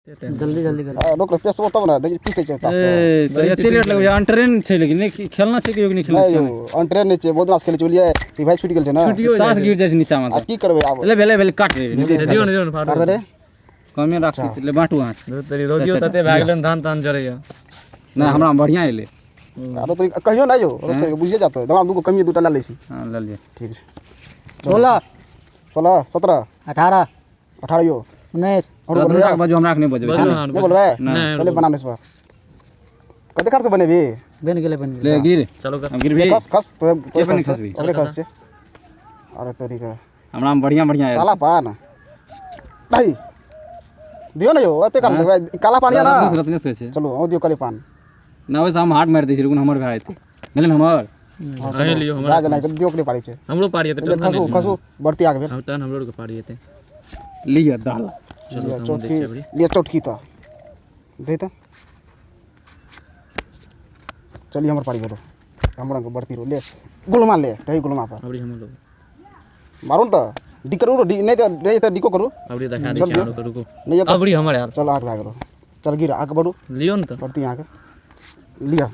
जल्दी जल्दी कर। रोक पेसबो तब ने, देखी पीसै छै तास। ए तऽ एते लेट लगबै अनट्रेन छै, लेकिन नहि खेलना छै कहियो, नहि खेलना नहि छै। यौ, अनट्रेन नहि छै, बहुत रास खेलै छै, बुझलियै? ई भाइ छुटि गेल छै ने। तास गिर जाइ छै नीचामे। आ की करबै आब? ले भेलै भेलै, काट रे। दियौ ने, दियौ ने। काट दे रे। कमे राख, ले बाँटू अहाँ। तरी रौदियो तते भए गेलै, धान तान जरैया। नहि, हमरा बढ़िआँ एलै। आरो तोरी कहियो नहि यौ, तोरी बुझिए जातो। हमरा दूगो कमी, दूटा लए लै छी। हँ, लऽ लिअ। ठीक छै। 16। 16, 17। 18। 18 यौ। 19। और तोरा बोलबै? दूटा के बाजू, हमरा के नहि बजबै। बाजू अहाँ। नहि बोलबै? नहि। चले बनामे से कते खर्च बनेबी? बनि गेलै, बनि गेलै। ले गिर। चलो कर। अब गिरबी। खस खस तो। के बने खसबी? अगले खस छै। अरे तोरी के हमरा में बढ़िआँ बढ़िआँ आयल। काला पान नहीं दियो ने यौ, एते कर देखबै काला पान या ना। रत्नेश, रत्नेश कहै छै। चलू ओ दियो काले पान। ना, ओहिसँ हम हाथ मारि दै छी, लेकिन हमर भए जेतै, भेलै ने हमर। अहीं लियौ हमरा। भए गेलै, दियो के पारी छै। हमरो पारी हेतै, टेंशन खसू नहि। खसू, बढ़ती आगे भेल। हम तहन हमरो के पारी हेतै। लिअ दाल। लिअ चौटकी, लिअ चौटकी तऽ दे तऽ। चलिए, हमर पारी भेलो, हमर अंक बढ़ती रहो। ले गुलमा, ले दही गुलमा पर। अबरी हमरो लोग मारू ने तऽ डी करू, डी नहि तऽ नहि तऽ डिको करू। अबरी देखा दै छी अहाँ रुको रुको। नहि तऽ अबरी हमर आयल। चल, आठ भए गेलो। चल गिर, आगे बढ़ू। लियौ ने तऽ। बढ़ती अहाँके। लिअ,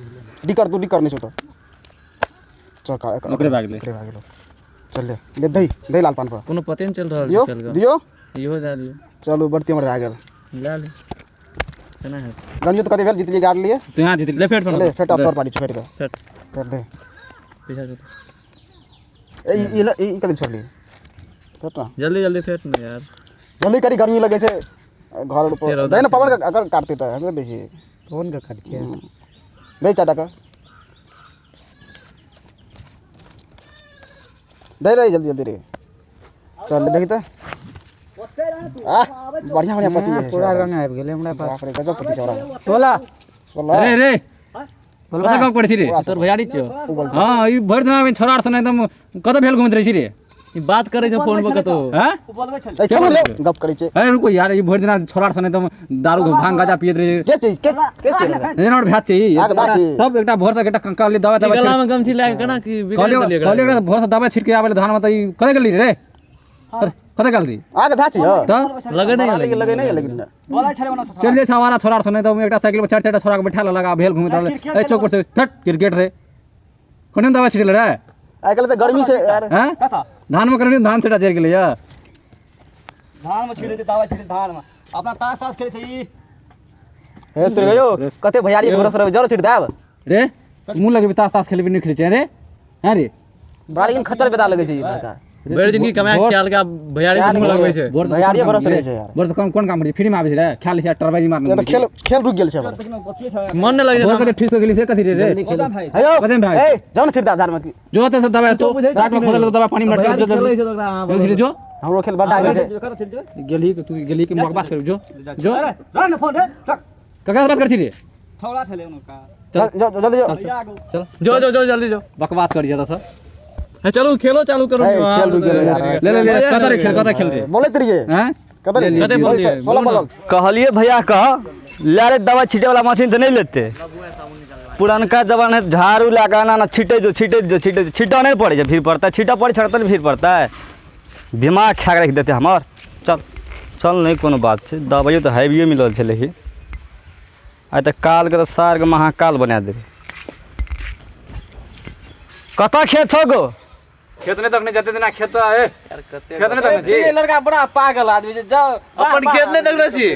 डी कर, तू डी कर, नहि छौ तऽ चल ओकरे भए गेलै। ओकरे भए गेलो। चल ले, ले दही, दही लाल पान पर। कोनो पते नहि चलि रहल दियौ। छै खेल के। दियौ। इहो दए दियौ। चलू, बढ़ती हमर भए गेल। लए ले, केना हेतै? गनियो तऽ कते भेल, जीतलियै, गाड़ लिए। तू यहाँ जीतली। ले फेट फेट। ले फेट, आब तोर पारी छौ, फेट के। फेट। फेट दे। पीछा चल। ए ई ई ई कते छोड़ली? फेट ना। जल्दी जल्दी फेट ने यार। जल्दी करी, गर्मी लगै छै घर पर। दे ने पवन के, अगर काटतै तऽ हमरे दै छियै। फोन के काट छियै? दे चाटा के दे रे, जल्दी जल्दी रे। चल देखी तऽ, आह बढ़िया बढ़िया पति है। पूरा रंग आबि गेलै हमरा पास। बाप रे, गजब पति छै ओकरा। 16। 16। रे रे, बोलबा। कतऽ गप करै छी रे? तोर भैयारी छियौ। हँ, ई भरि दिना छोड़ा आर सने एकदम कतऽ भेल घुमैत रहै छी रे? ई बात करै छै फोन पर कतौ। हँ। ए चलू रे, गप करै छै। ए रुको यार, ई भरि दिना छोड़ा आर सने एकदम दारू भांग गाजा पियैत रहै। के छै, के के छै? जेना हमर भाय छै ई। अहाँके भाय छै? तब एकटा भोर से एकटा कहलियै दवाइ ई तवाइ गला में गमछी लए कऽ केना की बिगाड़ि कहलियै देलियै? कहलियै एकरा भोर से दवाइ छिड़के आबै लए धान मे, तऽ ई कतऽ गेली रे? कतऽ गेल रही? अहाँके भाय छै यौ? तऽ लगे नहि लगे, लगे नहि, लेकिन चलि जाइ छै आवारा छोड़ा आर सने। तऽ एकटा साइकिल पर चारि चारिटा छोड़ा के बैठा लेलक आ भेल घुमैत रहल एहि चौक पर से। फट क्रिकेट रे, कोने दवाइ छिड़ले रे? आइ काल्हि तऽ गर्मी छै यार। हैं, धान मे करनी, धान सेटा जरि गेलै यऽ। धान में छिड़े छै दवाइ, छिड़े धान में। अपना ताश ताश खेलै छै ई। हे तोरे यौ, कते भैयारी के भरोसा रहबै, जरो छिट देब। रे मुँह लगेबी, तास तास खेलबी, नहि खेलै छै रे? हैं रे? बड़ा लेकिन खच्चर बेदा लगै छै ई लड़का। भरि जिंदगी कमाए के ख्याल के भैयारी के मुँह लगबै छै। भोर से भैयारिये कोन काम भरोसे रे? रहै छै यार। भोर से कोन कोन काम करै छै? फ्री मे आबै छै रे, ख्याल छै टरबाजी मारने। ये तऽ खेल खेल रुकि गेल छै हमर। मन नहि लगै भोर छै। कते ठीक से गेली से कथी रे रे? हे यौ। कते भाई? ए जाउ ने छिट देब धान में। जो तऽ दवाइ तो रात में खोदल दवाइ पानी में लटका जो। खेलै छै तऽ ओकरा अहाँ जल्दी जो। हमरो खेल बड़ा गेल छै। गेली कि तू गेली कि बकवास कर? जो जो। रख ने फोन रे, रख। ककरा से बात करै छी रे? थोड़ा छलै हुनका। चल जाउ, जल्दी जाउ। चल। जो जो जो, जल्दी जो। बकवास करी जाता सर। हे चलू, खेलो चालू करू। हे, खेल रुकि गेल यार। ले ले ले, कतऽ रे खेल, कतऽ खेल रे? बोलैत रहियै। हैं? कतऽ रहियै? कते बोललियै? 16 बोलल छै। कहलिए भैया कह ले रे, दवा छीटे वाला मशीन तऽ नहि लेते। पुरनका जमाना है, झाड़ू लए कऽ एना एना छीटै जो, छीटै जो, छीटै जो, छीटऽ नहि पड़ै छै, भीड़ पड़तै, छीटऽ पड़ै छै तऽ भीड़ पड़तै। दिमाग खा कऽ राखि देतै हमर। चल चल, नहि कोनो बात छै। दबाइयो तऽ हैविए मिलल छै, लेकिन आइ तऽ कालके तऽ सारके महाकाल बना देबै। कतऽ खेत छौ गो? खेत नहि तकने जते दिना खेत ए खेत नहि तकने छी। ई लड़का बड़ा पागल आदमी छै, जाउ। अपन खेत नहि देखने छी?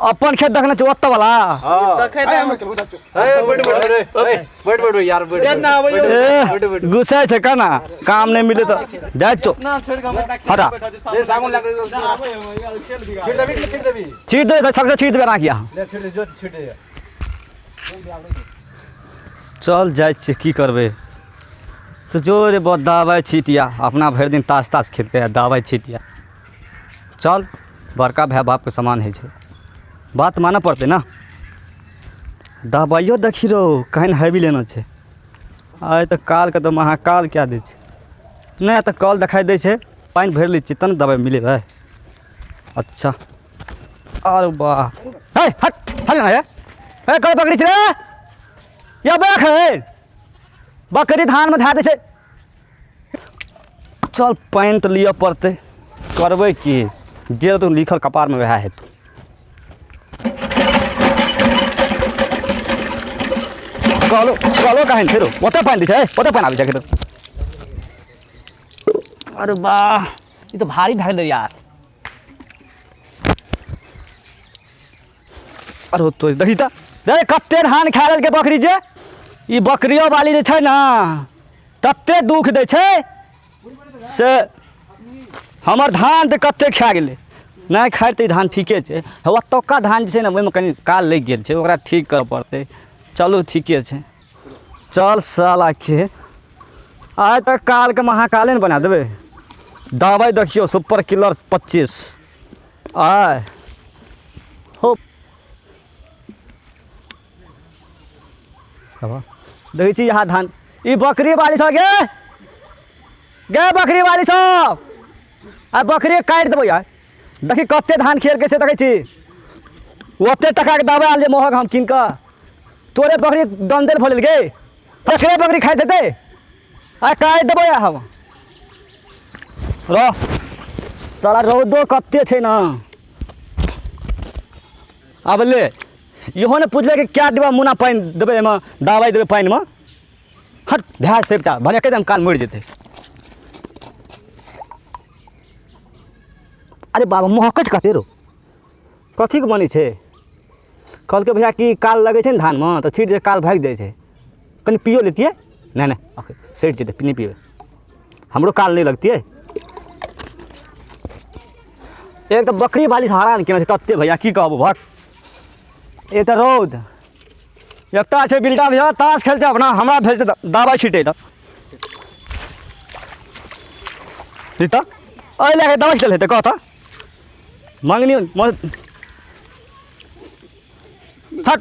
अपन खेत देखने छी ओतऽ वाला। ए बैठ बैठ रे, ए बैठ बैठ यार, बैठ। ए गुस्सा छै केना, काम नहि मिले तऽ जाइ चो। हटा। ले साबुन लगा छीट देबी कि छीट देबी? छीट दे, छक छीट देबै अना किया। ले छीट दे, जो छीट दे। चल जाइ छियै, की करबै तऽ। जो रे बहुत दबाइ छिटिया, अपना भरि दिन तास तास खेलकै आ दबाइ छिटिया। चल, बड़का भाय बापके समान होइ छै, बात मानऽ पड़तै ने। दबाइयो देखी रौ, केहन हैवी लेना छै। आइ तऽ कालके तऽ महाकाल कए दै छै। नहि तऽ कल देखाइ दै छै, पानि भरि लै छियै तब ने दबाइ मिलेबै। अच्छा, अरे वाह, हे हट हट ना हे। ए कल पकड़ी छै रे या बैख है, बकरी धानमे धए दै छै। चल, पानि तऽ लिअ पड़तै, करबै की? जे तू लिखल कपारमे वएह हेतौ। कहलो कहलो काहे फेरो ओते पानि दै छै ओते पानि आबै छै खेत। अरे वाह ई तऽ भारी भए गेलै यार। अरे तो देखी तऽ रे कते धान खा लेलकै बकरी जे। ई बकरियो वाली जे छै ने तते दुख दै छै से हमर धान तऽ कते खा गेलै। नहि खाइ तऽ ई धान ठीके छै। ओतुका धान जे छै ने ओहिमे कनि काल लागि गेल छै, ओकरा ठीक करऽ पड़तै। चलू ठीके छै, चल साला के आइ तक कालके महाकाले ने बना देबै। दबाइ देखियौ सुपर किलर 25 आय हो। देखै छी यहाँ धान ई बकरी वाली सब गे गे बकरी वाली सब आ बकरी काटि देबै यार। देखी कते धान खेलकै से देखै छी। ओते टकाके दबाइ आनलियै महग हम कीन कऽ, तोरे बकरी दंदेल भऽ गेल गे, बकरे बकरी खाइत हेतै। आ काटि देबै हम रह साला। रौदो कते छै ने। आब ले इहो ने पुछलै कि क्या डिब्बा मुना पानि देबै एहिमे, दबाइ देबै पानिमे। हट भए सेबटा भने एकदम कान मरि जेतै। अरे बाबा महकै छै कते रो, कथीके बनै छै? कहलकै भैया कि काल लगै छै ने धानमे तऽ छीट जे काल भागि जाइ छै। कनि पियो लेतियै, नहि नहि सठि जेतै, नहि पिबै, हमरो काल नहि लगतियै। एक तऽ बकरी वाली से हरान केने छै तते भैया की कहबो भक। एक तऽ रौद, एकटा छै बिल्टा भैया ताश खेलते अपना, हमरा भेजते दबाइ छिटै लए। तऽ एहि लए कऽ दबाइ छिटल हेतै कह तऽ मङ्गनी हट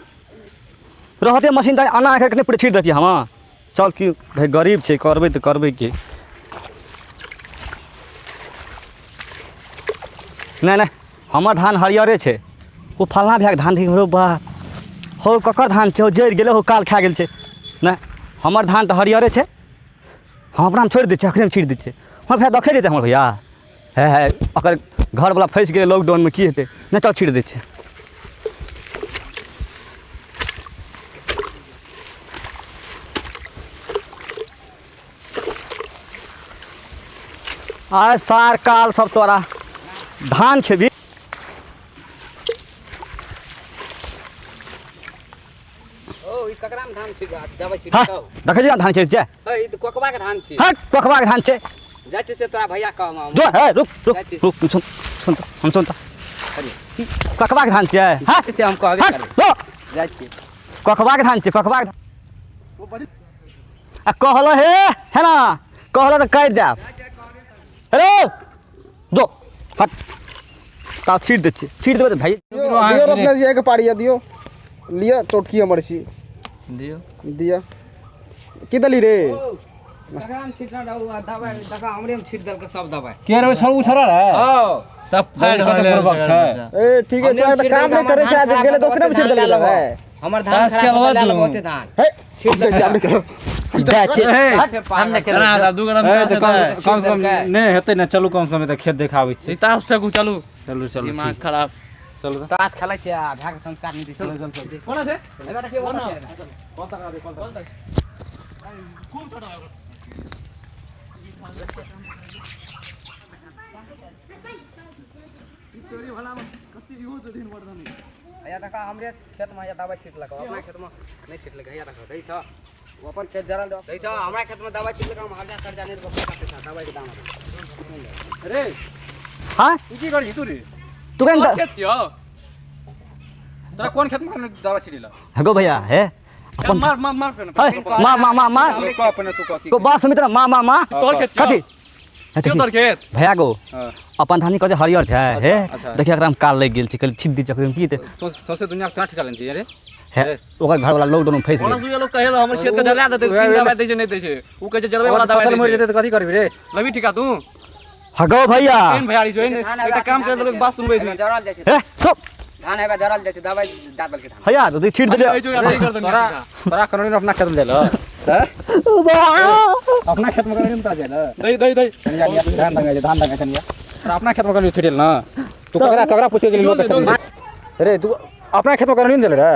रहते मशीन तऽ अना आखिर नहि पूरे छीट दैतियै हम। चल की भाय गरीब छै, करबै तऽ करबै की। नहि नहि हमर धान हरियरे छै। ओ फल्लाँ भैयाके धान देखी, बाप हौ ककर धान छै, हौ जरि गेलै, हौ काल खा गेल छै। नहि हमर धान तऽ हरियरे छै, हम अपनामे छोड़ि दै छियै, अखने छीट दै छियै। हमर भैया देखै जेतै हमर भैया हे हे ओकर घरवला फँसि गेलै लॉकडाउनमे की हेतै। नहि चल छीट दै छियै। आय सार काल सब तोरा धान खेबी। ओ ई ककरा में धान छी दबाइ छी हाँ देखै छी धान छै। ई तऽ कोकबा के धान छी। हट कोकबा के धान छै। जाइ छी से तोरा भैया कहम। जो हे रुक रुक रुक सुन सुन हम सुन त कोकबा के धान छै। हां से हम कहबे करबै। जाइ छी कोकबा के धान छै, कोकबा के धान। आ कहलो हे है ना, कहलो तऽ काटि देब। अरे जो हट ता छीट दै छियै, छीट देबै तऽ भाइ दियौ रत्ना जी एक पाड़िया दियौ, लिअ टोटकी हमर छी दियौ दिअ। की देली रे? ककरा में छीटना रहू आ दबाइ देखा हमरे में छीट देलकै सब दबाइ। के रे छोड़ उछड़ा रे? हां सब फाड़ पूर्वक छै। ए ठीक है छै तऽ काम नहि करै छै, आज गेलै दोसरे में छीट देली दबाइ। हमर धान खराब भऽ गेल बहुते धान। हे छीट दै छी, हम करो हम नहि करब। दू ग्राम कम से कम नहि हेतै ने। चलू कम से कम तऽ खेत देखाबै छी। ताश फेकू चलू चलू चलू, दिमाग खराब। चलू ताश खेलै छियै आ भैया के संस्कार नहि दै छियै। चल चल कोना छै? एबे देखियौ कोना छै। कोन तकरा दे, कोन तकरा खूब छोटा ई भला में कते इहो से दिन वर्धन हैया देखा हमरे खेत में हैया दबाइ छिटलक, अपना खेत में नहि छिटलक। हैया देखा दै छ ओ अपन खेत जरल दै छ, हमरा खेत में दबाइ छिटलक। हम हरजा सरजा नहि देबो पैसा, दबाइ के दाम। अरे हां तू की करै छी तू रे? तू केन खेत छियौ? तोरा कोन खेत में दबाइ छिटलक? हगो भैया हे अपन मार मार मार पे मार मार मार मार कह अपने तू कह को बात सुमित्रा मार मार मार तोर खेत कथी तोर खेत भैया गो अपन धानी कहै हरियर छै। हे देखिए एकरा में काल लागि गेल छै, कहली छीट दी चक्कर में की हेतै। सौंसे दुनिया के तोरा ठिका लेने छी रे। हे ओकर घरवाला लॉकडाउन में फँसि गेल। लोग कहे हमर खेत के जला देतै, तीन दबाइ दै छै नहि दै छै। उ कहै छै जरबै वाला दबाइ फसल मरि जेतै तऽ कथी करबी रे? लबी ठिका तू हगो भैया एहन भैयारी छौ, एकटा काम कर देलक बात सुनबै छै। जरल जाइ छै हे चुप, धान हेबा जरल जाइ छै, दबाइ दऽ देलकै धान। हैया तो छीट देलियै। तोरा तोरा कनोनी अपना खेत में जाइल अपना खेत में कनोनी में जाइल दई दई दई धान दंगा छै, धान दंगा छै तोरा अपना खेत में कनोनी छिटल ना। तू ककरा ककरा पूछे गेली लोग? रे तू अपना खेत में कनोनी जाइल रे?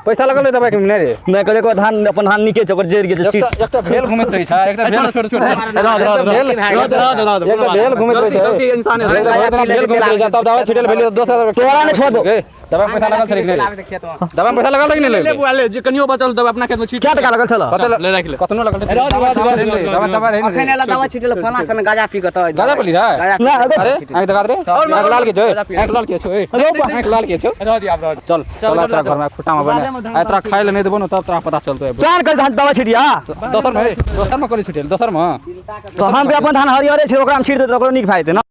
पैसा लगल रे दवाई के नहीं रे नहि कहलियै ओकर धान अपन धान नीके छै ओकर जरि गेल छै छीट। एकटा भेल घुमैत रहै छै, एकटा भेल छोड़ छोड़ भेल एकटा भेल घुमैत रहै छै। गलती इंसान है। भेल घुमैत रहै छै, तब दवाई छिटल भेलै दोसर तोरा नहि छोड़बौ। दवाई में पैसा लगल छलै कि नहि रे? दवाई में पैसा लगल कि नहि ले लगल? बुआ ले, जे कनियो बचल दवा अपना खेत में छीट। क्या टका लगल छल? कते ले राख ले। कतनो लगल रहै? दवा दवा रहै अखन एला दवा छिटल फला सन गाजा पी के तऽ गाजा पी रहा है? ना, अगर- अरे आँख देखा रे, आँख लाल के छौ, आँख लाल के छौ, आँख लाल के छौ। रह दिया, रह दिया। चल चल तोरा घर में खुट्टा में बने आइ तोरा खाइ ले नहि देबो न तब तोरा पता चलतो। तोरा ने कहलियै धान दवा छिटिया। दोसर में दोसर में कोली छुटेल दोसर में तऽ हम भी अपन धान हरियरे छै ओकरा हम छीट देतै ओकरो नीक भए जेतै ने।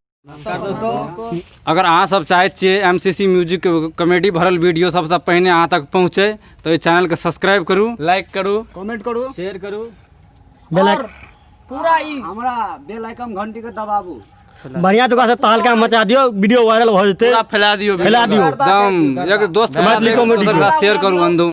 अगर अहाँ सब चाहै छियै एमसीसी म्यूजिक कॉमेडी भरल वीडियो सबसँ पहिने अहाँ तक पहुँचे तऽ एहि चैनलके सब्सक्राइब करू, लाइक करू, कमेंट करू, शेयर करू, पूरा ई हमरा बेल आइकन घंटी के दबाबू। बढ़िया तो से तहलका मचा दियो, वीडियो वायरल हो जेतै, पूरा फैला दियो, फैला दियो एकदम एक दोस्त के साथ मैथिली कॉमेडी शेयर करू अंधू।